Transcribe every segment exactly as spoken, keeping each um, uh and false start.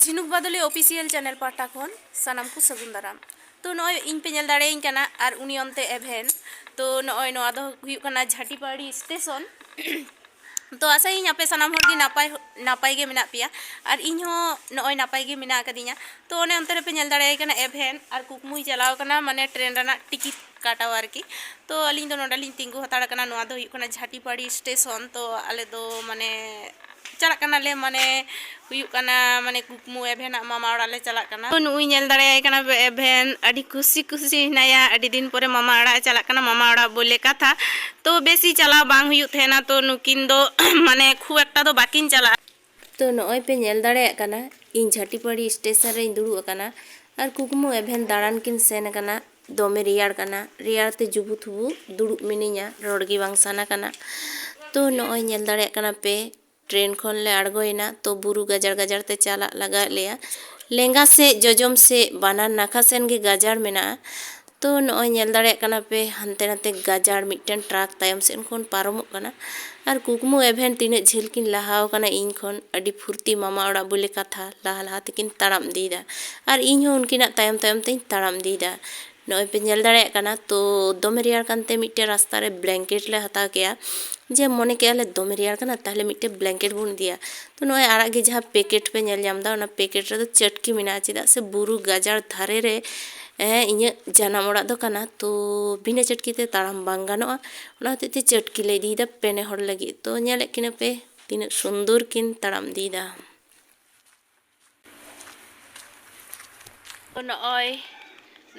ᱡᱷᱤᱱᱩᱠ ᱵᱟᱫᱚᱞᱤ official channel ᱯᱟᱦᱴᱟ ᱠᱷᱚᱱ ᱥᱟᱱᱟᱢ ᱠᱚ ᱥᱟᱹᱜᱩᱱ ᱫᱟᱨᱟᱢ᱾ ᱛᱚ, ᱱᱚᱜᱼᱚᱭ ᱤᱧ ᱯᱮ ᱧᱮᱞ ᱫᱟᱲᱮᱭᱟᱹᱧ ᱠᱟᱱᱟ ᱟᱨ ᱩᱱᱤ ᱚᱱᱛᱮ ᱮᱵᱷᱮᱱ᱾ ᱛᱚ, ᱱᱚᱜᱼᱚᱭ ᱱᱚᱣᱟ ᱫᱚ ᱦᱩᱭᱩᱜ ᱠᱟᱱᱟ ᱡᱷᱟᱴᱤᱯᱟᱲᱤ ᱥᱴᱮᱥᱚᱱ᱾ ᱛᱚ, ᱟᱥᱟᱭᱟᱹᱧ ᱟᱯᱮ ᱥᱟᱱᱟᱢ ᱦᱚᱲ ᱜᱮ ᱱᱟᱯᱟᱭ, ᱱᱟᱯᱟᱭ ᱜᱮ ᱢᱮᱱᱟᱜ ᱯᱮᱭᱟ ᱟᱨ ᱤᱧ ᱦᱚᱸ ᱱᱚᱜᱼᱚᱭ ᱱᱟᱯᱟᱭ ᱜᱮ ᱢᱮᱱᱟᱜ ᱟᱠᱟᱫᱤᱧᱟ᱾ ᱛᱚ, ᱚᱱᱮ ᱚᱱᱛᱮ ᱨᱮᱯᱮ ᱧᱮᱞ ᱫᱟᱲᱮᱭᱟᱭ ᱠᱟᱱᱟ ᱮᱵᱷᱮᱱ ᱟᱨ ᱠᱩᱠᱢᱩᱭ ᱪᱟᱞᱟᱣ ᱠᱟᱱᱟ, ᱢᱟᱱᱮ, ᱴᱨᱮᱱ ᱨᱮᱱᱟᱜ ᱴᱤᱠᱤᱴ ᱠᱟᱴᱟᱣ ᱟᱨᱠᱤ᱾ ᱛᱚ, ᱟᱹᱞᱤᱧ ᱫᱚ ᱱᱚᱰᱮ ᱞᱤᱧ ᱛᱤᱸᱜᱩ ᱦᱟᱛᱟᱲ ᱠᱟᱱᱟ᱾ ᱱᱚᱣᱟ ᱫᱚ ᱦᱩᱭᱩᱜ ᱠᱟᱱᱟ ᱡᱷᱟᱴᱤᱯᱟᱲᱤ ᱥᱴᱮᱥᱚᱱ᱾ ᱛᱚ, ᱟᱞᱮ ᱫᱚ, ᱢᱟᱱᱮ, ᱪᱟᱞᱟᱜ ᱠᱟᱱᱟᱞᱮ, ᱢᱟᱱᱮ, ᱦᱩᱭᱩᱜ ᱠᱟᱱᱟ, ᱢᱟᱱᱮ, ᱠᱩᱠᱢᱩ ᱮᱵᱷᱮᱱᱟᱜ ᱢᱟᱢᱟ ᱚᱲᱟᱜ ᱞᱮ ᱪᱟᱞᱟᱜ ᱠᱟᱱᱟ᱾ ᱛᱚ, ᱱᱩᱭ ᱧᱮᱞ ᱫᱟᱲᱮᱭᱟᱭ ᱠᱟᱱᱟ ᱯᱮ, ᱮᱵᱷᱮᱱ ᱟᱹᱰᱤ ᱠᱩᱥᱤ ᱠᱩᱥᱤ ᱦᱮᱱᱟᱭᱟ, ᱟᱹᱰᱤ ᱫᱤᱱ ᱯᱚᱨᱮ ᱢᱟᱢᱟ ᱚᱲᱟᱜ ᱮ ᱪᱟᱞᱟᱜ ᱠᱟᱱᱟ, ᱢᱟᱢᱟ ᱚᱲᱟᱜ ᱵᱚᱞᱮ ᱠᱟᱛᱷᱟ᱾ ᱛᱚ, ᱵᱮᱥᱤ ᱪᱟᱞᱟᱣ ᱵᱟᱝ ᱦᱩᱭᱩᱜ ᱛᱟᱦᱮᱱᱟ, ᱛᱚ, ᱱᱩᱠᱤᱱ ᱫᱚ ᱢᱟᱱᱮ, ᱠᱷᱩᱵ ᱮᱠᱴᱟ ᱫᱚ ᱵᱟᱹᱠᱤᱱ ᱪᱟᱞᱟᱜᱼᱟ᱾ ᱛᱚ, ᱱᱚᱜᱼᱚᱭ ᱯᱮ ᱧᱮᱞ ᱫᱟᱲᱮᱭᱟᱜ ᱠᱟᱱᱟ, ᱤᱧ ᱡᱷᱟᱴᱤᱯᱟᱲᱤ ᱥᱴᱮᱥᱚᱱ ᱨᱮᱧ ᱫᱩᱲᱩᱵ ᱟᱠᱟᱱᱟ ᱟᱨ ᱠᱩᱠᱢᱩ ᱮᱵᱷᱮᱱ ᱫᱟᱬᱟᱱ ᱠᱤᱱ ᱥᱮᱱ ᱟᱠᱟᱱᱟ᱾ ᱫᱚᱢᱮ ᱨᱮᱭᱟᱲ ᱠᱟᱱᱟ, ᱨᱮᱭᱟᱲ ᱛᱮ ᱡᱩᱵᱩ ᱛᱷᱩᱵᱩ ᱫᱩᱲᱩᱵ ᱢᱤᱱᱟᱹᱧᱟ, ᱨᱚᱲ ᱜᱮ ᱵᱟᱝ ᱥᱟᱱᱟ ᱠᱟᱱᱟ᱾ ᱛᱚ, ᱱᱚᱜᱼᱚᱭ ᱧᱮᱞ ᱫᱟᱲᱮᱭᱟᱜ ᱠᱟᱱᱟ ᱯᱮ, ᱴᱨᱮᱱ ᱠᱷᱚᱱ ᱞᱮ ᱟᱬᱜᱚᱭᱮᱱᱟ, ᱛᱚ, ᱵᱩᱨᱩ ᱜᱟᱡᱟᱲ ᱜᱟᱡᱟᱲ ᱛᱮ ᱪᱟᱞᱟᱜ ᱞᱟᱜᱟᱣᱮᱫ ᱞᱮᱭᱟ᱾ ᱞᱮᱸᱜᱟ ᱥᱮᱫ, ᱡᱚᱡᱚᱢ ᱥᱮᱫ, ᱵᱟᱱᱟᱨ ᱱᱟᱠᱷᱟ ᱥᱮᱱ ᱜᱮ ᱜᱟᱡᱟᱲ ᱢᱮᱱᱟᱜᱼᱟ᱾ ᱛᱚ, ᱱᱚᱜᱼᱚᱭ ᱧᱮᱞ ᱫᱟᱲᱮᱭᱟᱜ ᱠᱟᱱᱟ ᱯᱮ, ᱦᱟᱱᱛᱮ ᱱᱟᱛᱮ ᱜᱟᱡᱟᱲ ᱢᱤᱫᱴᱮᱱ ᱴᱨᱟᱠ ᱛᱟᱭᱚᱢ ᱥᱮᱫ ᱠᱷᱚᱱ ᱯᱟᱨᱚᱢᱚᱜ ᱠᱟᱱᱟ᱾ ᱟᱨ ᱠᱩᱠᱢᱩ ᱮᱵᱷᱮᱱ ᱛᱤᱱᱟᱹᱜ ᱡᱷᱟᱹᱞ ᱠᱤᱱ ᱞᱟᱦᱟᱣ ᱠᱟᱱᱟ ᱤᱧ ᱠᱷᱚᱱ, ᱟᱹᱰᱤ ᱯᱷᱩᱨᱛᱤ ᱢᱟᱢᱟ ᱚᱲᱟᱜ ᱵᱚᱞᱮ ᱠᱟᱛᱷᱟ, ᱞᱟᱦᱟ ᱞᱟᱦᱟ ᱛᱮᱠᱤᱱ ᱛᱟᱲᱟᱢ ᱤᱫᱤᱭᱮᱫᱟ᱾ ᱟᱨ ᱤᱧ ᱦᱚᱸ ᱩᱱᱠᱤᱱᱟᱜ ᱛᱟᱭᱚᱢ ᱛᱟᱭᱚᱢ ᱛᱮᱧ ᱛᱟᱲᱟᱢ ᱤᱫᱤᱭᱮᱫᱟ᱾ ᱱᱚᱜᱼᱚᱭ ᱯᱮ ᱧᱮᱞ ᱫᱟᱲᱮᱭᱟᱜ ᱠᱟᱱᱟ, ᱛᱚ, ᱫᱚᱢᱮ ᱨᱮᱭᱟᱲ ᱠᱟᱱᱛᱮ ᱢᱤᱫᱴᱮᱱ ᱨᱟᱥᱛᱟ ᱨᱮ ᱵᱞᱮᱝᱠᱮᱴ ᱞᱮ ᱦᱟᱛᱟᱣ ᱠᱮᱜᱼᱟ, ᱡᱮ ᱢᱚᱱᱮ ᱠᱮᱜᱼᱟ ᱞᱮ ᱫᱚᱢᱮ ᱨᱮᱭᱟᱲ ᱠᱟᱱᱟ, ᱛᱟᱦᱞᱮ ᱢᱤᱫᱴᱮᱱ ᱵᱞᱮᱝᱠᱮᱴ ᱵᱚᱱ ᱤᱫᱤᱭᱟ᱾ ᱛᱚ, ᱱᱚᱜᱼᱚᱭ ᱟᱨᱟᱜ ᱜᱮ ᱡᱟᱦᱟᱸ ᱯᱮᱠᱮᱴ ᱯᱮ ᱧᱮᱞ ᱧᱟᱢ ᱮᱫᱟ, ᱚᱱᱟ ᱯᱮᱠᱮᱴ ᱨᱮᱫᱚ ᱪᱟᱹᱴᱠᱤ ᱢᱮᱱᱟᱜᱼᱟ, ᱪᱮᱫᱟᱜ ᱥᱮ ᱵᱩᱨᱩ ᱜᱟᱡᱟᱲ ᱫᱷᱟᱨᱮ ᱨᱮ, ᱮᱸ, ᱤᱧᱟᱹᱜ ᱡᱟᱱᱟᱢ ᱚᱲᱟᱜ ᱫᱚ ᱠᱟᱱᱟ, ᱛᱚ, ᱵᱤᱱᱟᱹ ᱪᱟᱹᱴᱠᱤ ᱛᱮ ᱛᱟᱲᱟᱢ ᱵᱟᱝ ᱜᱟᱱᱚᱜᱼᱟ᱾ ᱚᱱᱟ ᱦᱚᱛᱮᱡ ᱛᱮ ᱪᱟᱹᱴᱠᱤ ᱞᱮ ᱤᱫᱤᱭᱮᱫᱟ ᱯᱮᱱᱮ ᱦᱚᱲ ᱞᱟᱹᱜᱤᱫ᱾ ᱛᱚ, ᱧᱮᱞᱮᱫ ᱠᱤᱱᱟ ᱯᱮ ᱛᱤᱱᱟᱹᱜ ᱥᱩᱱᱫᱚᱨ ᱠᱤᱱ ᱛᱟᱲᱟᱢ ᱤᱫᱤᱭᱮᱫᱟ᱾ ᱛᱚ, ᱱᱚᱜᱼᱚᱭ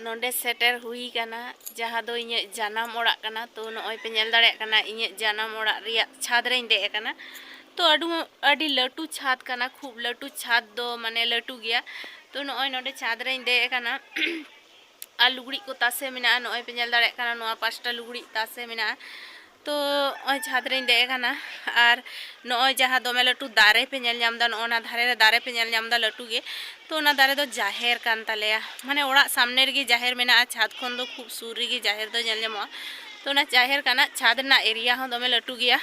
ᱱᱚᱰᱮ ᱥᱮᱴᱮᱨ ᱦᱩᱭ ᱠᱟᱱᱟ, ᱡᱟᱦᱟᱸ ᱫᱚ ᱤᱧᱟᱹᱜ ᱡᱟᱱᱟᱢ ᱚᱲᱟᱜ ᱠᱟᱱᱟ᱾ ᱛᱚ, ᱱᱚᱜᱼᱚᱭ ᱯᱮ ᱧᱮᱞ ᱫᱟᱲᱮᱭᱟᱜ ᱠᱟᱱᱟ, ᱤᱧᱟᱹᱜ ᱡᱟᱱᱟᱢ ᱚᱲᱟᱜ ᱨᱮᱭᱟᱜ ᱪᱷᱟᱫᱽ ᱨᱮᱧ ᱫᱮᱡ ᱟᱠᱟᱱᱟ᱾ ᱛᱚ, ᱟᱹᱰᱤ, ᱟᱹᱰᱤ ᱞᱟᱹᱴᱩ ᱪᱷᱟᱫᱽ ᱠᱟᱱᱟ, ᱠᱷᱩᱵ ᱞᱟᱹᱴᱩ ᱪᱷᱟᱫᱽ ᱫᱚ, ᱢᱟᱱᱮ, ᱞᱟᱹᱴᱩ ᱜᱮᱭᱟ᱾ ᱛᱚ, ᱱᱚᱜᱼᱚᱭ ᱱᱚᱰᱮ ᱪᱷᱟᱫᱽ ᱨᱮᱧ ᱫᱮᱡ ᱟᱠᱟᱱᱟ᱾ ᱟᱨ ᱞᱩᱜᱽᱲᱤᱡ ᱠᱚ ᱛᱟᱥᱮ ᱢᱮᱱᱟᱜᱼᱟ, ᱱᱚᱜᱼᱚᱭ ᱯᱮ ᱧᱮᱞ ᱫᱟᱲᱮᱭᱟᱜ ᱠᱟᱱᱟ, ᱱᱚᱣᱟ ᱯᱟᱥᱴᱟ ᱞᱩᱜᱽᱲᱤᱡ ᱛᱟᱥᱮ ᱢᱮᱱᱟᱜᱼᱟ᱾ ᱛᱚ, ᱱᱚᱜᱼᱚᱭ ᱪᱷᱟᱫᱽ ᱨᱮᱧ ᱫᱮᱡ ᱟᱠᱟᱱᱟ᱾ ᱟᱨ ᱱᱚᱜᱼᱚᱭ ᱡᱟᱦᱟᱸ ᱫᱚᱢᱮ ᱞᱟᱹᱴᱩ ᱫᱟᱨᱮ ᱯᱮ ᱧᱮᱞ ᱧᱟᱢ ᱮᱫᱟ, ᱱᱚᱜᱼᱚ ᱱᱟ ᱫᱷᱟᱨᱮ ᱨᱮ ᱫᱟᱨᱮ ᱯᱮ ᱧᱮᱞ ᱧᱟᱢ ᱮᱫᱟ, ᱞᱟᱹᱴᱩ ᱜᱮ᱾ ᱛᱚ, ᱚᱱᱟ ᱫᱟᱨᱮ ᱫᱚ ᱡᱟᱦᱮᱨ ᱠᱟᱱ ᱛᱟᱞᱮᱭᱟ, ᱢᱟᱱᱮ, ᱚᱲᱟᱜ ᱥᱟᱢᱱᱮ ᱨᱮᱜᱮ ᱡᱟᱦᱮᱨ ᱢᱮᱱᱟᱜᱼᱟ, ᱪᱷᱟᱫᱽ ᱠᱷᱚᱱ ᱫᱚ ᱠᱷᱩᱵ ᱥᱩᱨ ᱨᱮᱜᱮ ᱡᱟᱦᱮᱨ ᱫᱚ ᱧᱮᱞ ᱧᱟᱢᱚᱜᱼᱟ᱾ ᱛᱚ ᱚᱱᱟ ᱡᱟᱦᱮᱨ ᱠᱟᱱᱟ ᱪᱷᱟᱫᱽ ᱨᱮᱱᱟᱜ area ᱦᱚᱸ ᱫᱚᱢᱮ ᱞᱟᱹᱴᱩ ᱜᱮᱭᱟ᱾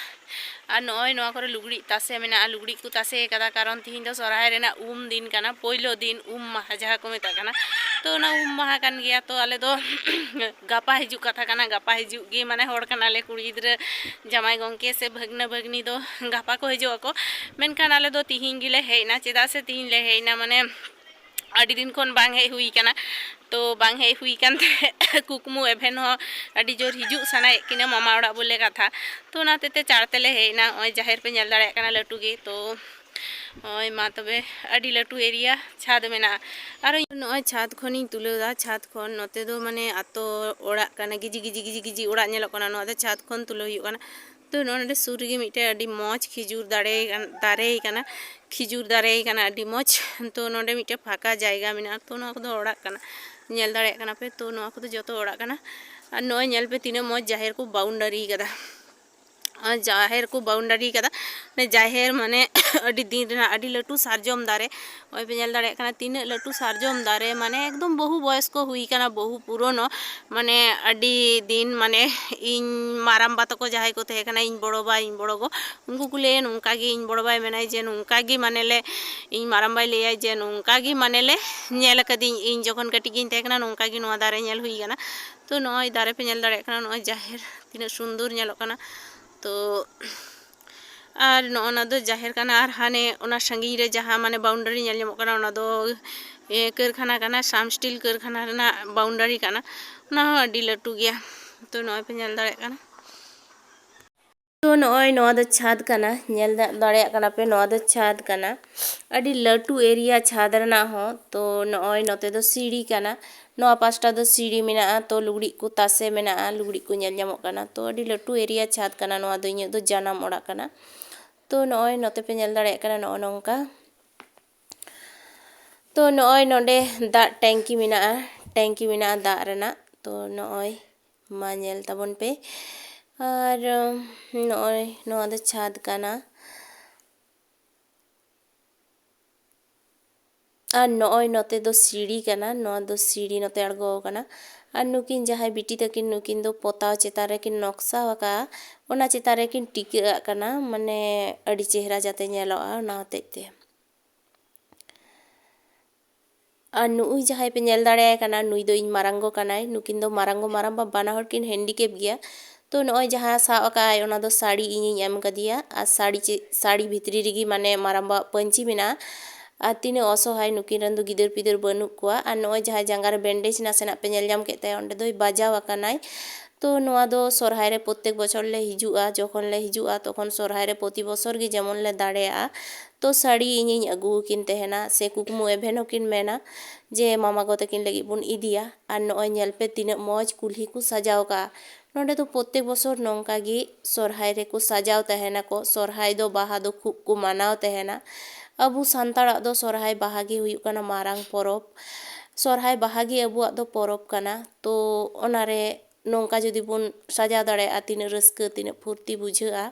ᱟᱨ ᱱᱚᱜᱼᱚᱭ ᱱᱚᱣᱟ ᱠᱚᱨᱮ ᱞᱩᱜᱽᱲᱤᱡ ᱛᱟᱥᱮ ᱢᱮᱱᱟᱜᱼᱟ, ᱞᱩᱜᱽᱲᱤᱡ ᱠᱚ ᱛᱟᱥᱮ ᱠᱟᱫᱟ, ᱠᱟᱨᱚᱱ ᱛᱤᱦᱤᱧ ᱫᱚ ᱥᱚᱨᱦᱟᱭ ᱨᱮᱱᱟᱜ ᱩᱢ ᱫᱤᱱ ᱠᱟᱱᱟ, ᱯᱳᱭᱞᱳ ᱫᱤᱱ, ᱩᱢ ᱢᱟᱦᱟ ᱡᱟᱦᱟᱸ ᱠᱚ ᱢᱮᱛᱟᱜ ᱠᱟᱱᱟ᱾ ᱛᱚ ᱚᱱᱟ ᱩᱢ ᱢᱟᱦᱟ ᱠᱟᱱ ᱜᱮᱭᱟ, ᱛᱚ ᱟᱞᱮ ᱫᱚ ᱜᱟᱯᱟ ᱦᱤᱡᱩᱜ ᱠᱟᱛᱷᱟ ᱠᱟᱱᱟ, ᱜᱟᱯᱟ ᱦᱤᱡᱩᱜ ᱜᱮ ᱢᱟᱱᱮ ᱦᱚᱲ ᱠᱟᱱᱟᱞᱮ, ᱠᱩᱲᱤ ᱜᱤᱫᱽᱨᱟᱹ ᱡᱟᱢᱟᱭ ᱜᱚᱢᱠᱮ ᱥᱮ ᱵᱷᱟᱹᱜᱽᱱᱟᱹ ᱵᱷᱟᱹᱜᱽᱱᱤ ᱫᱚ ᱜᱟᱯᱟ ᱠᱚ ᱦᱤᱡᱩᱜ ᱟᱠᱚ, ᱢᱮᱱᱠᱷᱟᱱ ᱟᱞᱮ ᱫᱚ ᱛᱤᱦᱤᱧ ᱜᱮᱞᱮ ᱦᱮᱡ ᱮᱱᱟ᱾ ᱪᱮᱫᱟᱜ ᱥᱮ ᱛᱤᱦᱤᱧ ᱞᱮ ᱦᱮᱡ ᱮᱱᱟ, ᱢᱟᱱᱮ ᱟᱹᱰᱤ ᱫᱤᱱ ᱠᱷᱚᱱ ᱵᱟᱝ ᱦᱮᱡ ᱦᱩᱭ ᱠᱟᱱᱟ᱾ ᱛᱚ ᱵᱟᱝ ᱦᱮᱡ ᱦᱩᱭ ᱠᱟᱱ ᱛᱮ ᱠᱩᱠᱢᱩ ᱮᱵᱷᱮᱱ ᱦᱚᱸ ᱟᱹᱰᱤ ᱡᱳᱨ ᱦᱤᱡᱩᱜ ᱥᱟᱱᱟᱭᱮᱫ ᱠᱤᱱᱟᱹ ᱢᱟᱢᱟ ᱚᱲᱟᱜ ᱵᱚᱞᱮ ᱠᱟᱛᱷᱟ᱾ ᱛᱚ ᱚᱱᱟ ᱦᱚᱛᱮᱡ ᱛᱮ ᱪᱟᱲ ᱛᱮᱞᱮ ᱦᱮᱡ ᱮᱱᱟ᱾ ᱱᱚᱜᱼᱚᱭ ᱡᱟᱦᱮᱨ ᱯᱮ ᱧᱮᱞ ᱫᱟᱲᱮᱭᱟᱜ ᱠᱟᱱᱟ, ᱞᱟᱹᱴᱩ ᱜᱮ᱾ ᱛᱚ ᱱᱚᱜᱼᱚᱭ ᱢᱟ ᱛᱚᱵᱮ, ᱟᱹᱰᱤ ᱞᱟᱹᱴᱩ area ᱪᱷᱟᱫᱽ ᱢᱮᱱᱟᱜᱼᱟ᱾ ᱟᱨᱚ ᱱᱚᱜᱼᱚᱭ ᱪᱷᱟᱫᱽ ᱠᱷᱚᱱᱤᱧ ᱛᱩᱞᱟᱹᱣ ᱮᱫᱟ᱾ ᱪᱷᱟᱫᱽ ᱠᱷᱚᱱ ᱱᱚᱛᱮ ᱫᱚ ᱢᱟᱱᱮ ᱟᱛᱳ ᱚᱲᱟᱜ ᱠᱟᱱᱟ, ᱜᱤᱡᱤ ᱜᱤᱡᱤ ᱜᱤᱡᱤ ᱜᱤᱡᱤ ᱚᱲᱟᱜ ᱧᱮᱞᱚᱜ ᱠᱟᱱᱟ᱾ ᱱᱚᱣᱟ ᱫᱚ ᱪᱷᱟᱫᱽ ᱠᱷᱚᱱ ᱛᱩᱞᱟᱹᱣ ᱦᱩᱭᱩᱜ ᱠᱟᱱᱟ᱾ ᱛᱚ ᱱᱚᱜᱼᱚ ᱱᱚᱰᱮ ᱥᱩᱨ ᱨᱮᱜᱮ ᱢᱤᱫᱴᱮᱡ ᱟᱹᱰᱤ ᱢᱚᱡᱽ ᱠᱷᱤᱡᱩᱨ ᱫᱟᱨᱮ ᱠᱟᱱ, ᱫᱟᱨᱮ ᱠᱟᱱᱟ, ᱠᱷᱤᱡᱩᱨ ᱫᱟᱨᱮ ᱠᱟᱱᱟ, ᱟᱹᱰᱤ ᱢᱚᱡᱽ᱾ ᱛᱚ ᱱᱚᱰᱮ ᱢᱤᱫᱴᱮᱡ ᱯᱷᱟᱸᱠᱟ ᱡᱟᱭᱜᱟ ᱢᱮᱱᱟᱜᱼᱟ᱾ ᱛᱚ ᱱᱚᱣᱟ ᱠᱚᱫᱚ ᱚᱲᱟᱜ ᱠᱟᱱᱟ, ᱧᱮᱞ ᱫᱟᱲᱮᱭᱟᱜ ᱠᱟᱱᱟ ᱯᱮ᱾ ᱛᱚ ᱱᱚᱣᱟ ᱠᱚᱫᱚ ᱡᱚᱛᱚ ᱚᱲᱟᱜ ᱠᱟᱱᱟ᱾ ᱟᱨ ᱱᱚᱜᱼᱚᱭ ᱧᱮᱞ ᱯᱮ ᱛᱤᱱᱟᱹᱜ ᱢᱚᱡᱽ ᱡᱟᱦᱮᱨ ᱠᱚ boundary ᱠᱟᱫᱟ᱾ ᱟᱨ ᱡᱟᱦᱮᱨ ᱠᱚ boundary ᱠᱟᱫᱟ᱾ ᱢᱟᱱᱮ ᱡᱟᱦᱮᱨ ᱢᱟᱱᱮ ᱟᱹᱰᱤ ᱫᱤᱱ ᱨᱮᱱᱟᱜ ᱟᱹᱰᱤ ᱞᱟᱹᱴᱩ ᱥᱟᱨᱡᱚᱢ ᱫᱟᱨᱮ᱾ ᱱᱚᱜᱼᱚᱭ ᱯᱮ ᱧᱮᱞ ᱫᱟᱲᱮᱭᱟᱜ ᱠᱟᱱᱟ ᱛᱤᱱᱟᱹᱜ ᱞᱟᱹᱴᱩ ᱥᱟᱨᱡᱚᱢ ᱫᱟᱨᱮ, ᱢᱟᱱᱮ ᱮᱠᱫᱚᱢ ᱵᱚᱦᱩ ᱵᱚᱭᱚᱥ ᱠᱚ ᱦᱩᱭ ᱠᱟᱱᱟ, ᱵᱚᱦᱩ ᱯᱩᱨᱚᱱᱚ᱾ ᱢᱟᱱᱮ ᱟᱹᱰᱤ ᱫᱤᱱ, ᱢᱟᱱᱮ ᱤᱧ ᱢᱟᱨᱟᱢᱵᱟ ᱛᱟᱠᱚ ᱡᱟᱦᱟᱸᱭ ᱠᱚ ᱛᱟᱦᱮᱸ ᱠᱟᱱᱟ, ᱤᱧ ᱵᱚᱲᱚᱵᱟ, ᱤᱧ ᱵᱚᱲᱚ ᱜᱚ, ᱩᱱᱠᱩ ᱠᱚ ᱞᱟᱹᱭᱟ ᱱᱚᱝᱠᱟ ᱜᱮ ᱤᱧ ᱵᱚᱲᱚᱵᱟᱭ ᱢᱮᱱᱟᱭ ᱡᱮ ᱱᱚᱝᱠᱟ ᱜᱮ ᱢᱟᱱᱮ ᱞᱮ, ᱤᱧ ᱢᱟᱨᱟᱢᱵᱟᱭ ᱞᱟᱹᱭᱟᱭ ᱡᱮ ᱱᱚᱝᱠᱟ ᱜᱮ ᱢᱟᱱᱮ ᱞᱮ ᱧᱮᱞ ᱟᱠᱟᱫᱤᱧ, ᱤᱧ ᱡᱚᱠᱷᱚᱱ ᱠᱟᱹᱴᱤᱡ ᱜᱤᱧ ᱛᱟᱦᱮᱸ ᱠᱟᱱᱟ ᱱᱚᱝᱠᱟ ᱜᱮ ᱱᱚᱣᱟ ᱫᱟᱨᱮ ᱧᱮᱞ ᱦᱩᱭ ᱠᱟᱱᱟ᱾ ᱛᱚ ᱱᱚᱜᱼᱚᱭ ᱫᱟᱨᱮ ᱯᱮ ᱧᱮᱞ ᱫᱟᱲᱮᱭᱟᱜ ᱠᱟᱱᱟ, ᱱᱚᱜᱼᱚᱭ ᱡᱟᱦᱮᱨ ᱛᱤᱱᱟᱹᱜ ᱥᱩᱱᱫᱚᱨ ᱧᱮᱞᱚᱜ ᱠᱟᱱᱟ᱾ ᱛᱚ ᱟᱨ ᱱᱚᱜᱼᱚ ᱱᱟ ᱫᱚ ᱡᱟᱦᱮᱨ ᱠᱟᱱᱟ, ᱟᱨ ᱦᱟᱱᱮ ᱚᱱᱟ ᱥᱟᱺᱜᱤᱧ ᱨᱮ ᱡᱟᱦᱟᱸ ᱢᱟᱱᱮ boundary ᱧᱮᱞ ᱧᱟᱢᱚᱜ ᱠᱟᱱᱟ, ᱚᱱᱟ ᱫᱚ, ᱮ, ᱠᱟᱹᱨᱠᱷᱟᱱᱟ ᱠᱟᱱᱟ, ᱥᱟᱢ steel ᱠᱟᱹᱨᱠᱷᱟᱱᱟ ᱨᱮᱱᱟᱜ boundary ᱠᱟᱱᱟ, ᱚᱱᱟ ᱦᱚᱸ ᱟᱹᱰᱤ ᱞᱟᱹᱴᱩ ᱜᱮᱭᱟ᱾ ᱛᱚ ᱱᱚᱜᱼᱚᱭ ᱯᱮ ᱧᱮᱞ ᱫᱟᱲᱮᱭᱟᱜ ᱠᱟᱱᱟ᱾ ᱛᱚ ᱱᱚᱜᱼᱚᱭ ᱱᱚᱣᱟ ᱫᱚ ᱪᱷᱟᱫᱽ ᱠᱟᱱᱟ, ᱧᱮᱞ ᱫᱟ-, ᱫᱟᱲᱮᱭᱟᱜ ᱠᱟᱱᱟ ᱯᱮ, ᱱᱚᱣᱟ ᱫᱚ ᱪᱷᱟᱫᱽ ᱠᱟᱱᱟ, ᱟᱹᱰᱤ ᱞᱟᱹᱴᱩ area ᱪᱷᱟᱫᱽ ᱨᱮᱱᱟᱜ ᱦᱚᱸ᱾ ᱛᱚ ᱱᱚᱜᱼᱚᱭ ᱱᱚᱛᱮ ᱫᱚ ᱥᱤᱲᱤ ᱠᱟᱱᱟ, ᱱᱚᱣᱟ ᱯᱟᱥᱴᱟ ᱫᱚ ᱥᱤᱲᱤ ᱢᱮᱱᱟᱜᱼᱟ᱾ ᱛᱚ ᱞᱩᱜᱽᱲᱤᱡ ᱠᱚ ᱛᱟᱥᱮ ᱢᱮᱱᱟᱜᱼᱟ, ᱞᱩᱜᱽᱲᱤᱡ ᱠᱚ ᱧᱮᱞ ᱧᱟᱢᱚᱜ ᱠᱟᱱᱟ᱾ ᱛᱚ ᱟᱹᱰᱤ ᱞᱟᱹᱴᱩ area ᱪᱷᱟᱫᱽ ᱠᱟᱱᱟ, ᱱᱚᱣᱟ ᱫᱚ ᱤᱧᱟᱹᱜ ᱫᱚ ᱡᱟᱱᱟᱢ ᱚᱲᱟᱜ ᱠᱟᱱᱟ᱾ ᱛᱚ ᱱᱚᱜᱼᱚᱭ ᱱᱚᱛᱮ ᱯᱮ ᱧᱮᱞ ᱫᱟᱲᱮᱭᱟᱜ ᱠᱟᱱᱟ, ᱱᱚᱜᱼᱚ ᱱᱚᱝᱠᱟ᱾ ᱛᱚ ᱱᱚᱜᱼᱚᱭ ᱱᱚᱰᱮ ᱫᱟᱜ ᱴᱮᱝᱠᱤ ᱢᱮᱱᱟᱜᱼᱟ, ᱴᱮᱝᱠᱤ ᱢᱮᱱᱟᱜᱼᱟ ᱫᱟᱜ ᱨᱮᱱᱟᱜ᱾ ᱛᱚ ᱱᱚᱜᱼᱚᱭ ᱢᱟ ᱧᱮᱞ ᱛᱟᱵᱚᱱ ᱯᱮ᱾ ᱟᱨ ᱱᱚᱜᱼᱚᱭ ᱱᱚᱣᱟ ᱫᱚ ᱪᱷᱟᱫᱽ ᱠᱟᱱᱟ᱾ ᱟᱨ ᱱᱚᱜᱼᱚᱭ ᱱᱚᱛᱮ ᱫᱚ ᱥᱤᱲᱤ ᱠᱟᱱᱟ, ᱱᱚᱣᱟ ᱫᱚ ᱥᱤᱲᱤ ᱱᱚᱛᱮ ᱟᱬᱜᱚ ᱟᱠᱟᱱᱟ᱾ ᱟᱨ ᱱᱩᱠᱤᱱ ᱡᱟᱦᱟᱸᱭ ᱵᱤᱴᱤ ᱛᱟᱹᱠᱤᱱ, ᱱᱩᱠᱤᱱ ᱫᱚ ᱯᱚᱛᱟᱣ ᱪᱮᱛᱟᱱ ᱨᱮᱠᱤᱱ ᱱᱚᱠᱥᱟ ᱟᱠᱟᱫᱼᱟ, ᱚᱱᱟ ᱪᱮᱛᱟᱱ ᱨᱮᱠᱤᱱ ᱴᱤᱠᱟᱹᱜ ᱟᱜ ᱠᱟᱱᱟ, ᱢᱟᱱᱮ ᱟᱹᱰᱤ ᱪᱮᱦᱨᱟ ᱡᱟᱛᱮ ᱧᱮᱞᱚᱜᱼᱟ, ᱚᱱᱟ ᱦᱚᱛᱮᱡ ᱛᱮ᱾ ᱟᱨ ᱱᱩᱜᱼᱩᱭ ᱡᱟᱦᱟᱸᱭ ᱯᱮ ᱧᱮᱞ ᱫᱟᱲᱮᱭᱟᱭ ᱠᱟᱱᱟ, ᱱᱩᱭ ᱫᱚ ᱤᱧ ᱢᱟᱨᱟᱝ ᱜᱚ ᱠᱟᱱᱟᱭ᱾ ᱱᱩᱠᱤᱱ ᱫᱚ ᱢᱟᱨᱟᱝ ᱜᱚ ᱢᱟᱨᱟᱝ ᱵᱟ ᱵᱟᱱᱟ ᱦᱚᱲ ᱠᱤᱱ ᱦᱮᱱᱰᱤᱠᱮᱯ ᱜᱮᱭᱟ᱾ ᱛᱚ ᱱᱚᱜᱼᱚᱭ ᱡᱟᱦᱟᱸ ᱥᱟᱵ ᱟᱠᱟᱫ ᱟᱭ, ᱚᱱᱟ ᱫᱚ ᱥᱟᱹᱲᱤ ᱤᱧᱤᱧ ᱮᱢ ᱠᱟᱫᱮᱭᱟ᱾ ᱟᱨ ᱥᱟᱹᱲᱤ ᱪᱮ-, ᱥᱟᱹᱲᱤ ᱵᱷᱤᱛᱨᱤ ᱨᱮᱜᱮ ᱢᱟᱱᱮ ᱢᱟᱨᱟᱝ ᱵᱟᱣᱟᱜ ᱯᱟᱹᱧᱪᱤ ᱢᱮᱱᱟᱜᱼᱟ᱾ ᱟᱨ ᱛᱤᱱᱟᱹᱜ ᱚᱥᱚᱦᱟᱭ, ᱱᱩᱠᱤᱱ ᱨᱮᱱ ᱫᱚ ᱜᱤᱫᱟᱹᱨ ᱯᱤᱫᱟᱹᱨ ᱵᱟᱹᱱᱩᱜ ᱠᱚᱣᱟ᱾ ᱟᱨ ᱱᱚᱜᱼᱚᱭ ᱡᱟᱦᱟᱸ ᱡᱟᱸᱜᱟ ᱨᱮ ᱵᱮᱱᱰᱮᱡᱽ ᱱᱟᱥᱮᱱᱟᱜ ᱯᱮ ᱧᱮᱞ ᱧᱟᱢ ᱠᱮᱫ ᱛᱟᱭᱟ, ᱚᱸᱰᱮ ᱫᱚᱭ ᱵᱟᱡᱟᱣ ᱟᱠᱟᱱᱟᱭ᱾ ᱛᱚ ᱱᱚᱣᱟ ᱫᱚ ᱥᱚᱨᱦᱟᱭ ᱨᱮ ᱯᱨᱚᱛᱛᱮᱠ ᱵᱚᱪᱷᱚᱨ ᱞᱮ ᱦᱤᱡᱩᱜᱼᱟ, ᱡᱚᱠᱷᱚᱱ ᱞᱮ ᱦᱤᱡᱩᱜᱼᱟ ᱛᱚᱠᱷᱚᱱ ᱥᱚᱨᱦᱟᱭ ᱨᱮ ᱯᱨᱚᱛᱤ ᱵᱚᱪᱷᱚᱨ ᱜᱮ ᱡᱮᱢᱚᱱ ᱞᱮ ᱫᱟᱲᱮᱭᱟᱜᱼᱟ᱾ ᱛᱚ ᱥᱟᱹᱲᱤ ᱤᱧᱤᱧ ᱟᱹᱜᱩ ᱟᱹᱠᱤᱱ ᱛᱟᱦᱮᱱᱟ, ᱥᱮ ᱠᱩᱠᱢᱩ ᱮᱵᱷᱮᱱ ᱦᱚᱸᱠᱤᱱ ᱢᱮᱱᱟ ᱡᱮ ᱢᱟᱢᱟ ᱜᱚ ᱛᱟᱹᱠᱤᱱ ᱞᱟᱹᱜᱤᱫ ᱵᱚᱱ ᱤᱫᱤᱭᱟ᱾ ᱟᱨ ᱱᱚᱜᱼᱚᱭ ᱧᱮᱞ ᱯᱮ ᱛᱤᱱᱟᱹᱜ ᱢᱚᱡᱽ ᱠᱩᱞᱦᱤ ᱠᱚ ᱥᱟᱡᱟᱣ ᱠᱟᱜᱼᱟ᱾ ᱱᱚᱸᱰᱮ ᱫᱚ ᱯᱨᱚᱛᱛᱮᱠ ᱵᱚᱪᱷᱚᱨ ᱱᱚᱝᱠᱟ ᱜᱮ ᱥᱚᱨᱦᱟᱭ ᱨᱮᱠᱚ ᱥᱟᱡᱟᱣ ᱛᱟᱦᱮᱱᱟᱠᱚ᱾ ᱥᱚᱨᱦᱟᱭ ᱫᱚ ᱵᱟᱦᱟ ᱫᱚ ᱠᱷᱩᱵ ᱠᱚ ᱢᱟᱱᱟᱣ ᱛᱟᱦᱮᱱᱟ᱾ ᱟᱵᱚ ᱥᱟᱱᱛᱟᱲᱟᱜ ᱫᱚ ᱥᱚᱨᱦᱟᱭ ᱵᱟᱦᱟ ᱜᱮ ᱦᱩᱭᱩᱜ ᱠᱟᱱᱟ ᱢᱟᱨᱟᱝ ᱯᱚᱨᱚᱵᱽ᱾ ᱥᱚᱨᱦᱟᱭ ᱵᱟᱦᱟ ᱜᱮ ᱟᱵᱚᱣᱟᱜ ᱫᱚ ᱯᱚᱨᱚᱵᱽ ᱠᱟᱱᱟ᱾ ᱛᱚ ᱚᱱᱟᱨᱮ ᱱᱚᱝᱠᱟ ᱡᱩᱫᱤ ᱵᱚᱱ ᱥᱟᱡᱟᱣ ᱫᱟᱲᱮᱭᱟᱜᱼᱟ, ᱛᱤᱱᱟᱹᱜ ᱨᱟᱹᱥᱠᱟᱹ, ᱛᱤᱱᱟᱹᱜ ᱯᱷᱩᱨᱛᱤ ᱵᱩᱡᱷᱟᱹᱜᱼᱟ᱾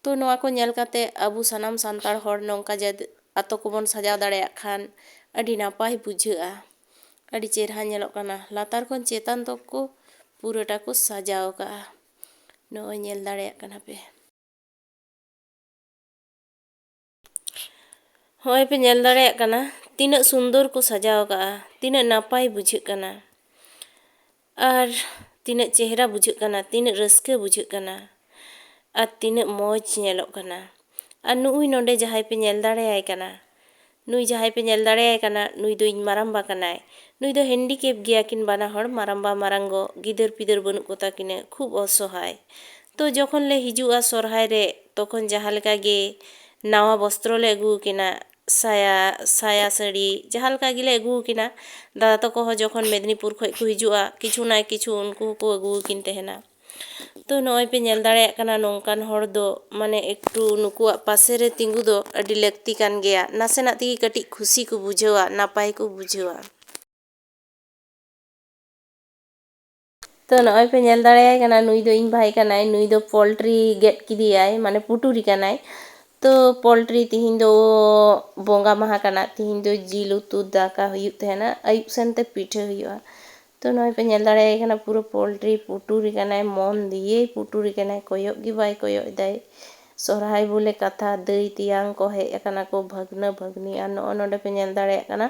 ᱛᱚ ᱱᱚᱣᱟ ᱠᱚ ᱧᱮᱞ ᱠᱟᱛᱮ ᱟᱵᱚ ᱥᱟᱱᱟᱢ ᱥᱟᱱᱛᱟᱲ ᱦᱚᱲ ᱱᱚᱝᱠᱟ ᱡᱟᱫ-, ᱟᱛᱳ ᱠᱚᱵᱚᱱ ᱥᱟᱡᱟᱣ ᱫᱟᱲᱮᱭᱟᱜ ᱠᱷᱟᱱ ᱟᱹᱰᱤ ᱱᱟᱯᱟᱭ ᱵᱩᱡᱷᱟᱹᱜᱼᱟ᱾ ᱟᱹᱰᱤ ᱪᱮᱨᱦᱟ ᱧᱮᱞᱚᱜ ᱠᱟᱱᱟ, ᱞᱟᱛᱟᱨ ᱠᱷᱚᱱ ᱪᱮᱛᱟᱱ ᱛᱚᱠ ᱠᱚ ᱯᱩᱨᱟᱹᱴᱟ ᱠᱚ ᱥᱟᱡᱟᱣ ᱠᱟᱜᱼᱟ᱾ ᱱᱚᱜᱼᱚᱭ ᱧᱮᱞ ᱫᱟᱲᱮᱭᱟᱜ ᱠᱟᱱᱟ ᱯᱮ᱾ ᱦᱚᱸᱜᱼᱚᱭ ᱯᱮ ᱧᱮᱞ ᱫᱟᱲᱮᱭᱟᱜ ᱠᱟᱱᱟ, ᱛᱤᱱᱟᱹᱜ ᱥᱩᱱᱫᱚᱨ ᱠᱚ ᱥᱟᱡᱟᱣ ᱠᱟᱜᱼᱟ, ᱛᱤᱱᱟᱹᱜ ᱱᱟᱯᱟᱭ ᱵᱩᱡᱷᱟᱹᱜ ᱠᱟᱱᱟ, ᱟᱨ ᱛᱤᱱᱟᱹᱜ ᱪᱮᱦᱨᱟ ᱵᱩᱡᱷᱟᱹᱜ ᱠᱟᱱᱟ, ᱛᱤᱱᱟᱹᱜ ᱨᱟᱹᱥᱠᱟᱹ ᱵᱩᱡᱷᱟᱹᱜ ᱠᱟᱱᱟ, ᱟᱨ ᱛᱤᱱᱟᱹᱜ ᱢᱚᱡᱽ ᱧᱮᱞᱚᱜ ᱠᱟᱱᱟ᱾ ᱟᱨ ᱱᱩᱜᱼᱩᱭ ᱱᱚᱰᱮ ᱡᱟᱦᱟᱸᱭ ᱯᱮ ᱧᱮᱞ ᱫᱟᱲᱮᱭᱟᱭ ᱠᱟᱱᱟ, ᱱᱩᱭ ᱡᱟᱦᱟᱸᱭ ᱯᱮ ᱧᱮᱞ ᱫᱟᱲᱮᱭᱟᱭ ᱠᱟᱱᱟ, ᱱᱩᱭ ᱫᱚ ᱤᱧ ᱢᱟᱨᱟᱝᱵᱟ ᱠᱟᱱᱟᱭ᱾ ᱱᱩᱭ ᱫᱚ ᱦᱮᱱᱰᱤᱠᱮᱯ ᱜᱮᱭᱟ ᱠᱤᱱ ᱵᱟᱱᱟ ᱦᱚᱲ, ᱢᱟᱨᱟᱝᱵᱟ ᱢᱟᱨᱟᱝ ᱜᱚ, ᱜᱤᱫᱟᱹᱨ ᱯᱤᱫᱟᱹᱨ ᱵᱟᱹᱱᱩᱜ ᱠᱚᱛᱟ ᱠᱤᱱᱟᱹ, ᱠᱷᱩᱵ ᱚᱥᱚᱦᱟᱭ᱾ ᱛᱚ ᱡᱚᱠᱷᱚᱱ ᱞᱮ ᱦᱤᱡᱩᱜᱼᱟ ᱥᱚᱨᱦᱟᱭ ᱨᱮ, ᱛᱚᱠᱷᱚᱱ ᱡᱟᱦᱟᱸ ᱞᱮᱠᱟ ᱜᱮ ᱱᱟᱣᱟ ᱵᱚᱥᱛᱨᱚ ᱞᱮ ᱟᱹᱜᱩ ᱟᱹᱠᱤᱱᱟ, ᱥᱟᱭᱟ, ᱥᱟᱭᱟ ᱥᱟᱹᱲᱤ, ᱡᱟᱦᱟᱸ ᱞᱮᱠᱟ ᱜᱮᱞᱮ ᱟᱹᱜᱩ ᱟᱹᱠᱤᱱᱟ᱾ ᱫᱟᱫᱟ ᱛᱟᱠᱚ ᱦᱚᱸ ᱡᱚᱠᱷᱚᱱ ᱢᱮᱫᱽᱱᱤᱯᱩᱨ ᱠᱷᱚᱡ ᱠᱚ ᱦᱤᱡᱩᱜᱼᱟ, ᱠᱤᱪᱷᱩ ᱱᱟ ᱠᱤᱪᱷᱩ ᱩᱱᱠᱩ ᱦᱚᱸᱠᱚ ᱟᱹᱜᱩ ᱟᱹᱠᱤᱱ ᱛᱟᱦᱮᱱᱟ᱾ ᱛᱚ ᱱᱚᱜᱼᱚᱭ ᱯᱮ ᱧᱮᱞ ᱫᱟᱲᱮᱭᱟᱜ ᱠᱟᱱᱟ, ᱱᱚᱝᱠᱟᱱ ᱦᱚᱲ ᱫᱚ ᱢᱟᱱᱮ ᱮᱠᱴᱩ ᱱᱩᱠᱩᱣᱟᱜ ᱯᱟᱥᱮ ᱨᱮ ᱛᱤᱸᱜᱩ ᱫᱚ ᱟᱹᱰᱤ ᱞᱟᱹᱠᱛᱤ ᱠᱟᱱ ᱜᱮᱭᱟ᱾ ᱱᱟᱥᱮᱱᱟᱜ ᱛᱮᱜᱮ ᱠᱟᱹᱴᱤᱡ ᱠᱷᱩᱥᱤ ᱠᱚ ᱵᱩᱡᱷᱟᱹᱣᱟ, ᱱᱟᱯᱟᱭ ᱠᱚ ᱵᱩᱡᱷᱟᱹᱣᱟ᱾ ᱛᱚ ᱱᱚᱜᱼᱚᱭ ᱯᱮ ᱧᱮᱞ ᱫᱟᱲᱮᱭᱟᱭ ᱠᱟᱱᱟ, ᱱᱩᱭ ᱫᱚ ᱤᱧ ᱵᱷᱟᱭ ᱠᱟᱱᱟᱭ, ᱱᱩᱭ ᱫᱚ ᱯᱳᱞᱴᱨᱤ ᱜᱮᱫ ᱠᱮᱫᱮᱭᱟᱭ, ᱢᱟᱱᱮ ᱯᱩᱴᱩᱨᱤ ᱠᱟᱱᱟᱭ᱾ ᱛᱚ ᱯᱳᱞᱴᱨᱤ ᱛᱤᱦᱤᱧ ᱫᱚ ᱵᱚᱸᱜᱟ ᱢᱟᱦᱟ ᱠᱟᱱᱟ, ᱛᱤᱦᱤᱧ ᱫᱚ ᱡᱤᱞ ᱩᱛᱩ ᱫᱟᱠᱟ ᱦᱩᱭᱩᱜ ᱛᱟᱦᱮᱱᱟ, ᱟᱹᱭᱩᱵ ᱥᱮᱱᱛᱮ ᱯᱤᱴᱷᱟᱹ ᱦᱩᱭᱩᱜᱼᱟ᱾ ᱛᱚ ᱱᱚᱜᱼᱚᱭ ᱯᱮ ᱧᱮᱞ ᱫᱟᱲᱮᱭᱟᱭ ᱠᱟᱱᱟ, ᱯᱩᱨᱟᱹ ᱯᱳᱞᱴᱨᱤ ᱯᱩᱴᱩᱨᱮ ᱠᱟᱱᱟᱭ, ᱢᱚᱱ ᱫᱤᱭᱮ ᱯᱩᱴᱩᱨᱮ ᱠᱟᱱᱟᱭ, ᱠᱚᱭᱚᱜ ᱜᱮ ᱵᱟᱭ ᱠᱚᱭᱚᱜ ᱮᱫᱟᱭ᱾ ᱥᱚᱨᱦᱟᱭ ᱵᱚᱞᱮ ᱠᱟᱛᱷᱟ, ᱫᱟᱹᱭ ᱛᱮᱭᱟᱝ ᱠᱚ ᱦᱮᱡ ᱟᱠᱟᱱᱟ ᱠᱚ, ᱵᱷᱟᱹᱜᱽᱱᱟᱹ ᱵᱷᱟᱹᱜᱽᱱᱤ, ᱟᱨ ᱱᱚᱜᱼᱚᱭ ᱱᱚᱰᱮ ᱯᱮ ᱧᱮᱞ ᱫᱟᱲᱮᱭᱟᱜ ᱠᱟᱱᱟ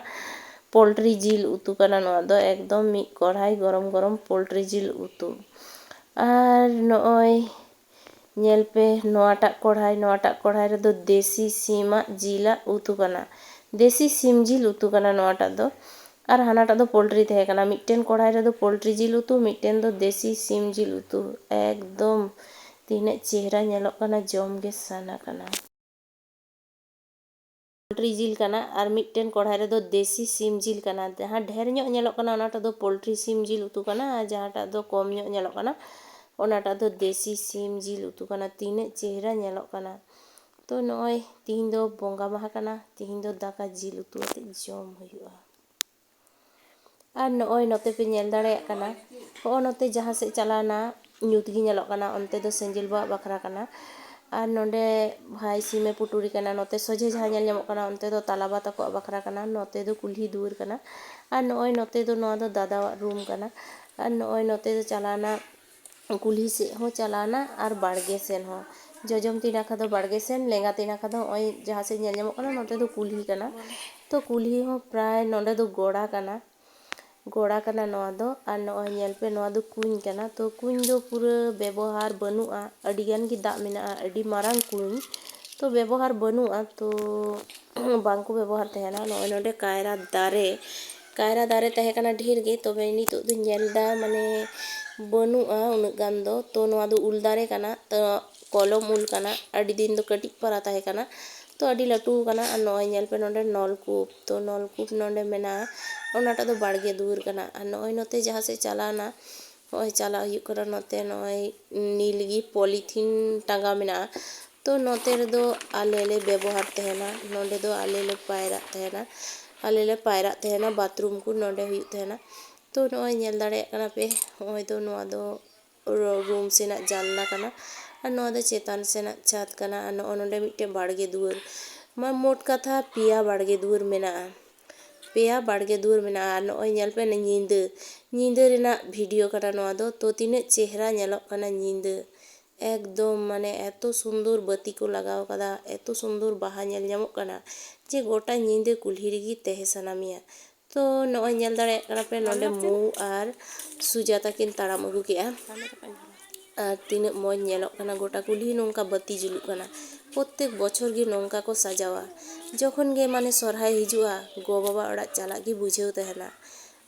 ᱯᱳᱞᱴᱨᱤ ᱡᱤᱞ ᱩᱛᱩ ᱠᱟᱱᱟ ᱱᱚᱣᱟ ᱫᱚ, ᱮᱠᱫᱚᱢ ᱢᱤᱫ ᱠᱚᱲᱦᱟᱭ ᱜᱚᱨᱚᱢ ᱜᱚᱨᱚᱢ ᱯᱳᱞᱴᱨᱤ ᱡᱤᱞ ᱩᱛᱩ᱾ ᱟᱨ ᱱᱚᱜᱼᱚᱭ ᱧᱮᱞ ᱯᱮ, ᱱᱚᱣᱟᱴᱟᱜ ᱠᱚᱲᱦᱟᱭ, ᱱᱚᱣᱟᱴᱟᱜ ᱠᱚᱲᱦᱟᱭ ᱨᱮᱫᱚ ᱫᱮᱥᱤ ᱥᱤᱢᱟᱜ ᱡᱤᱞᱟᱜ ᱩᱛᱩ ᱠᱟᱱᱟ, ᱫᱮᱥᱤ ᱥᱤᱢ ᱡᱤᱞ ᱩᱛᱩ ᱠᱟᱱᱟ ᱱᱚᱣᱟᱴᱟᱜ ᱫᱚ᱾ ᱟᱨ ᱦᱟᱱᱟᱴᱟᱜ ᱫᱚ ᱯᱳᱞᱴᱨᱤ ᱛᱟᱦᱮᱸ ᱠᱟᱱᱟ, ᱢᱤᱫᱴᱮᱱ ᱠᱚᱲᱦᱟᱭ ᱨᱮᱫᱚ ᱯᱳᱞᱴᱨᱤ ᱡᱤᱞ ᱩᱛᱩ, ᱢᱤᱫᱴᱮᱱ ᱫᱚ ᱫᱮᱥᱤ ᱥᱤᱢ ᱡᱤᱞ ᱩᱛᱩ᱾ ᱮᱠᱫᱚᱢ ᱛᱤᱱᱟᱹᱜ ᱪᱮᱦᱨᱟ ᱧᱮᱞᱚᱜ ᱠᱟᱱᱟ, ᱡᱚᱢ ᱜᱮ ᱥᱟᱱᱟ ᱠᱟᱱᱟ᱾ ᱯᱳᱞᱴᱨᱤ ᱡᱤᱞ ᱠᱟᱱᱟ ᱟᱨ ᱢᱤᱫᱴᱮᱱ ᱠᱚᱲᱦᱟᱭ ᱨᱮᱫᱚ ᱫᱮᱥᱤ ᱥᱤᱢ ᱡᱤᱞ ᱠᱟᱱᱟ᱾ ᱡᱟᱦᱟᱸ ᱰᱷᱮᱨ ᱧᱚᱜ ᱧᱮᱞᱚᱜ ᱠᱟᱱᱟ, ᱚᱱᱟᱴᱟᱜ ᱫᱚ ᱯᱳᱞᱴᱨᱤ ᱥᱤᱢ ᱡᱤᱞ ᱩᱛᱩ ᱠᱟᱱᱟ, ᱟᱨ ᱡᱟᱦᱟᱸᱴᱟᱜ ᱫᱚ ᱠᱚᱢ ᱧᱚᱜ ᱧᱮᱞᱚᱜ ᱠᱟᱱᱟ, ᱚᱱᱟᱴᱟᱜ ᱫᱚ ᱫᱮᱥᱤ ᱥᱤᱢ ᱡᱤᱞ ᱩᱛᱩ ᱠᱟᱱᱟ᱾ ᱛᱤᱱᱟᱹᱜ ᱪᱮᱦᱨᱟ ᱧᱮᱞᱚᱜ ᱠᱟᱱᱟ᱾ ᱛᱚ ᱱᱚᱜᱼᱚᱭ ᱛᱤᱦᱤᱧ ᱫᱚ ᱵᱚᱸᱜᱟ ᱢᱟᱦᱟ ᱠᱟᱱᱟ, ᱛᱤᱦᱤᱧ ᱫᱚ ᱫᱟᱠᱟ ᱡᱤᱞ ᱩᱛᱩ ᱟᱛᱮᱫ ᱡᱚᱢ ᱦᱩᱭᱩᱜᱼᱟ᱾ ᱟᱨ ᱱᱚᱜᱼᱚᱭ ᱱᱚᱛᱮ ᱯᱮ ᱧᱮᱞ ᱫᱟᱲᱮᱭᱟᱜ ᱠᱟᱱᱟ, ᱦᱚᱸᱜᱼᱚ ᱱᱚᱛᱮ ᱡᱟᱦᱟᱸ ᱥᱮᱫ ᱪᱟᱞᱟᱣᱱᱟ, ᱧᱩᱛ ᱜᱮ ᱧᱮᱞᱚᱜ ᱠᱟᱱᱟ, ᱚᱱᱛᱮ ᱫᱚ ᱥᱮᱸᱜᱮᱞ ᱵᱟᱵᱟᱣᱟᱜ ᱵᱟᱠᱷᱨᱟ ᱠᱟᱱᱟ᱾ ᱟᱨ ᱱᱚᱰᱮ ᱵᱷᱟᱭ ᱥᱤᱢᱮ ᱯᱩᱴᱩᱨᱤ ᱠᱟᱱᱟ, ᱱᱚᱛᱮ ᱥᱚᱡᱷᱮ ᱡᱟᱦᱟᱸ ᱧᱮᱞ ᱧᱟᱢᱚᱜ ᱠᱟᱱᱟ, ᱚᱱᱛᱮ ᱫᱚ ᱛᱟᱞᱟ ᱵᱟ ᱛᱟᱠᱚᱣᱟᱜ ᱵᱟᱠᱷᱨᱟ ᱠᱟᱱᱟ, ᱱᱚᱛᱮ ᱫᱚ ᱠᱩᱞᱦᱤ ᱫᱩᱣᱟᱹᱨ ᱠᱟᱱᱟ᱾ ᱟᱨ ᱱᱚᱜᱼᱚᱭ ᱱᱚᱛᱮ ᱫᱚ, ᱱᱚᱣᱟ ᱫᱚ ᱫᱟᱫᱟᱣᱟᱜ ᱨᱩᱢ ᱠᱟᱱᱟ᱾ ᱟᱨ ᱱᱚᱜᱼᱚᱭ ᱱᱚᱛᱮ ᱫᱚ ᱪᱟᱞᱟᱣᱱᱟ, ᱠᱩᱞᱦᱤ ᱥᱮᱫ ᱦᱚᱸ ᱪᱟᱞᱟᱣᱱᱟ ᱟᱨ ᱵᱟᱲᱜᱮ ᱥᱮᱱ ᱦᱚᱸ᱾ ᱡᱚᱡᱚᱢ ᱛᱤ ᱱᱟᱠᱷᱟ ᱫᱚ ᱵᱟᱲᱜᱮ ᱥᱮᱱ, ᱞᱮᱸᱜᱟ ᱛᱤ ᱱᱟᱠᱷᱟ ᱫᱚ ᱱᱚᱜᱼᱚᱭ ᱡᱟᱦᱟᱸ ᱥᱮᱫ ᱧᱮᱞ ᱧᱟᱢᱚᱜ ᱠᱟᱱᱟ, ᱱᱚᱛᱮ ᱫᱚ ᱠᱩᱞᱦᱤ ᱠᱟᱱᱟ᱾ ᱛᱚ ᱠᱩᱞᱦᱤ ᱦᱚᱸ ᱯᱨᱟᱭ ᱱᱚᱰᱮ ᱫᱚ ᱜᱚᱲᱟ ᱠᱟᱱᱟ, ᱜᱚᱲᱟ ᱠᱟᱱᱟ ᱱᱚᱣᱟ ᱫᱚ᱾ ᱟᱨ ᱱᱚᱜᱼᱚᱭ ᱧᱮᱞ ᱯᱮ, ᱱᱚᱣᱟ ᱫᱚ ᱠᱩᱧ ᱠᱟᱱᱟ᱾ ᱛᱚ ᱠᱩᱧ ᱫᱚ ᱯᱩᱨᱟᱹ ᱵᱮᱵᱚᱦᱟᱨ ᱵᱟᱹᱱᱩᱜᱼᱟ, ᱟᱹᱰᱤ ᱜᱟᱱ ᱜᱮ ᱫᱟᱜ ᱢᱮᱱᱟᱜᱼᱟ, ᱟᱹᱰᱤ ᱢᱟᱨᱟᱝ ᱠᱩᱧ, ᱛᱚ ᱵᱮᱵᱚᱦᱟᱨ ᱵᱟᱹᱱᱩᱜᱼᱟ, ᱛᱚ ᱵᱟᱝ ᱠᱚ ᱵᱮᱵᱚᱦᱟᱨ ᱛᱟᱦᱮᱱᱟ᱾ ᱱᱚᱜᱼᱚᱭ ᱱᱚᱰᱮ ᱠᱟᱭᱨᱟ ᱫᱟᱨᱮ, ᱠᱟᱭᱨᱟ ᱫᱟᱨᱮ ᱛᱟᱦᱮᱸ ᱠᱟᱱᱟ ᱰᱷᱮᱨ ᱜᱮ, ᱛᱚᱵᱮ ᱱᱤᱛᱚᱜ ᱫᱚᱧ ᱧᱮᱞ ᱮᱫᱟ ᱢᱟᱱᱮ ᱵᱟᱹᱱᱩᱜᱼᱟ ᱩᱱᱟᱹᱜ ᱜᱟᱱ ᱫᱚ᱾ ᱛᱚ ᱱᱚᱣᱟ ᱫᱚ ᱩᱞ ᱫᱟᱨᱮ ᱠᱟᱱᱟ, ᱛᱚ ᱠᱚᱞᱚᱢ ᱩᱞ ᱠᱟᱱᱟ, ᱟᱹᱰᱤ ᱫᱤᱱ ᱫᱚ ᱠᱟᱹᱴᱤᱡ ᱯᱟᱨᱟ ᱛᱟᱦᱮᱸ ᱠᱟᱱᱟ, ᱛᱚ ᱟᱹᱰᱤ ᱞᱟᱹᱴᱩ ᱠᱟᱱᱟ᱾ ᱟᱨ ᱱᱚᱜᱼᱚᱭ ᱧᱮᱞ ᱯᱮ, ᱱᱚᱰᱮ ᱱᱚᱞᱠᱩᱯ, ᱛᱚ ᱱᱚᱞᱠᱩᱯ ᱱᱚᱰᱮ ᱢᱮᱱᱟᱜᱼᱟ, ᱚᱱᱟᱴᱟᱜ ᱫᱚ ᱵᱟᱲᱜᱮ ᱫᱩᱣᱟᱹᱨ ᱠᱟᱱᱟ᱾ ᱟᱨ ᱱᱚᱜᱼᱚᱭ ᱱᱚᱛᱮ ᱡᱟᱦᱟᱸ ᱥᱮᱫ ᱪᱟᱞᱟᱣᱱᱟ, ᱱᱚᱜᱼᱚᱭ ᱪᱟᱞᱟᱜ ᱦᱩᱭᱩᱜ ᱠᱟᱱᱟ ᱱᱚᱛᱮ, ᱱᱚᱜᱼᱚᱭ ᱱᱤᱞ ᱜᱮ ᱯᱚᱞᱤᱛᱷᱤᱱ ᱴᱟᱸᱜᱟᱣ ᱢᱮᱱᱟᱜᱼᱟ᱾ ᱛᱚ ᱱᱚᱛᱮ ᱨᱮᱫᱚ ᱟᱞᱮ ᱞᱮ ᱵᱮᱵᱚᱦᱟᱨ ᱛᱟᱦᱮᱱᱟ, ᱱᱚᱰᱮ ᱫᱚ ᱟᱞᱮ ᱞᱮ ᱯᱟᱭᱨᱟᱜ ᱛᱟᱦᱮᱱᱟ, ᱟᱞᱮ ᱞᱮ ᱯᱟᱭᱨᱟᱜ ᱛᱟᱦᱮᱱᱟ, ᱵᱟᱛᱷᱨᱩᱢ ᱠᱚ ᱱᱚᱰᱮ ᱦᱩᱭᱩᱜ ᱛᱟᱦᱮᱱᱟ᱾ ᱛᱚ ᱱᱚᱜᱼᱚᱭ ᱧᱮᱞ ᱫᱟᱲᱮᱭᱟᱜ ᱠᱟᱱᱟ ᱯᱮ, ᱱᱚᱜᱼᱚᱭ ᱫᱚ, ᱱᱚᱣᱟ ᱫᱚ ᱨᱩᱢ ᱥᱮᱱᱟᱜ ᱡᱟᱱᱞᱟ ᱠᱟᱱᱟ᱾ ᱟᱨ ᱱᱚᱣᱟ ᱫᱚ ᱪᱮᱛᱟᱱ ᱥᱮᱱᱟᱜ ᱪᱷᱟᱫᱽ ᱠᱟᱱᱟ᱾ ᱟᱨ ᱱᱚᱜᱼᱚ ᱱᱚᱰᱮ ᱢᱤᱫᱴᱮᱱ ᱵᱟᱲᱜᱮ ᱫᱩᱣᱟᱹᱨ, ᱢᱟ ᱢᱳᱴ ᱠᱟᱛᱷᱟ ᱯᱮᱭᱟ ᱵᱟᱲᱜᱮ ᱫᱩᱣᱟᱹᱨ ᱢᱮᱱᱟᱜᱼᱟ᱾ ᱯᱮᱭᱟ ᱵᱟᱲᱜᱮ ᱫᱩᱣᱟᱹᱨ ᱢᱮᱱᱟᱜᱼᱟ᱾ ᱟᱨ ᱱᱚᱜᱼᱚᱭ ᱧᱮᱞ ᱯᱮ, ᱧᱤᱫᱟᱹ, ᱧᱤᱫᱟᱹ ᱨᱮᱱᱟᱜ ᱵᱷᱤᱰᱤᱭᱳ ᱠᱟᱱᱟ ᱱᱚᱣᱟ ᱫᱚ᱾ ᱛᱚ ᱛᱤᱱᱟᱹᱜ ᱪᱮᱦᱨᱟ ᱧᱮᱞᱚᱜ ᱠᱟᱱᱟ ᱧᱤᱫᱟᱹ, ᱮᱠᱫᱚᱢ ᱢᱟᱱᱮ ᱮᱛᱚ ᱥᱩᱱᱫᱚᱨ ᱵᱟᱹᱛᱤ ᱠᱚ ᱞᱟᱜᱟᱣ ᱠᱟᱫᱟ, ᱮᱛᱚ ᱥᱩᱱᱫᱚᱨ ᱵᱟᱦᱟ ᱧᱮᱞ ᱧᱟᱢᱚᱜ ᱠᱟᱱᱟ ᱡᱮ ᱜᱚᱴᱟ ᱧᱤᱫᱟᱹ ᱠᱩᱞᱦᱤ ᱨᱮᱜᱮ ᱛᱟᱦᱮᱸ ᱥᱟᱱᱟ ᱢᱮᱭᱟ᱾ ᱛᱚ ᱱᱚᱜᱼᱚᱭ ᱧᱮᱞ ᱫᱟᱲᱮᱭᱟᱜ ᱠᱟᱱᱟ ᱯᱮ, ᱱᱚᱰᱮ ᱢᱩ ᱟᱨ ᱥᱩᱡᱟᱛᱟ ᱠᱤᱱ ᱛᱟᱲᱟᱢ ᱟᱹᱜᱩ ᱠᱮᱜᱼᱟ᱾ ᱟᱨ ᱛᱤᱱᱟᱹᱜ ᱢᱚᱡᱽ ᱧᱮᱞᱚᱜ ᱠᱟᱱᱟ, ᱜᱚᱴᱟ ᱠᱩᱞᱦᱤ ᱱᱚᱝᱠᱟ ᱵᱟᱹᱛᱤ ᱡᱩᱞᱩᱜ ᱠᱟᱱᱟ᱾ ᱯᱨᱚᱛᱛᱮᱠ ᱵᱚᱪᱷᱚᱨ ᱜᱮ ᱱᱚᱝᱠᱟ ᱠᱚ ᱥᱟᱡᱟᱣᱟ᱾ ᱡᱚᱠᱷᱚᱱ ᱜᱮ ᱢᱟᱱᱮ ᱥᱚᱨᱦᱟᱭ ᱦᱤᱡᱩᱜᱼᱟ, ᱜᱚ ᱵᱟᱵᱟ ᱚᱲᱟᱜ ᱪᱟᱞᱟᱜ ᱜᱮ ᱵᱩᱡᱷᱟᱹᱣ ᱛᱟᱦᱮᱱᱟ᱾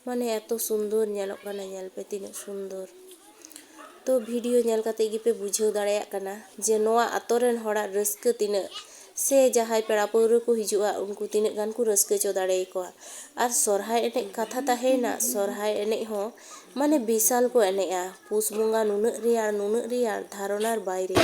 ᱢᱟᱱᱮ ᱮᱛᱚ ᱥᱩᱱᱫᱚᱨ ᱧᱮᱞᱚᱜ ᱠᱟᱱᱟ, ᱧᱮᱞ ᱯᱮ ᱛᱤᱱᱟᱹᱜ ᱥᱩᱱᱫᱚᱨ᱾ ᱛᱚ ᱵᱷᱤᱰᱤᱭᱳ ᱧᱮᱞ ᱠᱟᱛᱮ ᱜᱮᱯᱮ ᱵᱩᱡᱷᱟᱹᱣ ᱫᱟᱲᱮᱭᱟᱜ ᱠᱟᱱᱟ ᱡᱮ ᱱᱚᱣᱟ ᱟᱛᱳ ᱨᱮᱱ ᱦᱚᱲᱟᱜ ᱨᱟᱹᱥᱠᱟᱹ ᱛᱤᱱᱟᱹᱜ, ᱥᱮ ᱡᱟᱦᱟᱸᱭ ᱯᱮᱲᱟ ᱯᱟᱹᱣᱨᱟᱹ ᱠᱚ ᱦᱤᱡᱩᱜᱼᱟ, ᱩᱱᱠᱩ ᱛᱤᱱᱟᱹᱜ ᱜᱟᱱ ᱠᱚ ᱨᱟᱹᱥᱠᱟᱹ ᱪᱚ ᱫᱟᱲᱮᱭᱟᱠᱚᱣᱟ᱾ ᱟᱨ ᱥᱚᱨᱦᱟᱭ ᱮᱱᱮᱡ ᱠᱟᱛᱷᱟ ᱛᱟᱦᱮᱸᱭᱮᱱᱟ, ᱥᱚᱨᱦᱟᱭ ᱮᱱᱮᱡ ᱦᱚᱸ ᱢᱟᱱᱮ ᱵᱤᱥᱟᱞ ᱠᱚ ᱮᱱᱮᱡᱼᱟ᱾ ᱯᱩᱥ ᱵᱚᱸᱜᱟ ᱱᱩᱱᱟᱹᱜ ᱨᱮᱭᱟᱲ, ᱱᱩᱱᱟᱹᱜ ᱨᱮᱭᱟᱲ, ᱫᱷᱟᱨᱚᱱᱟᱨ ᱵᱟᱭᱨᱮ᱾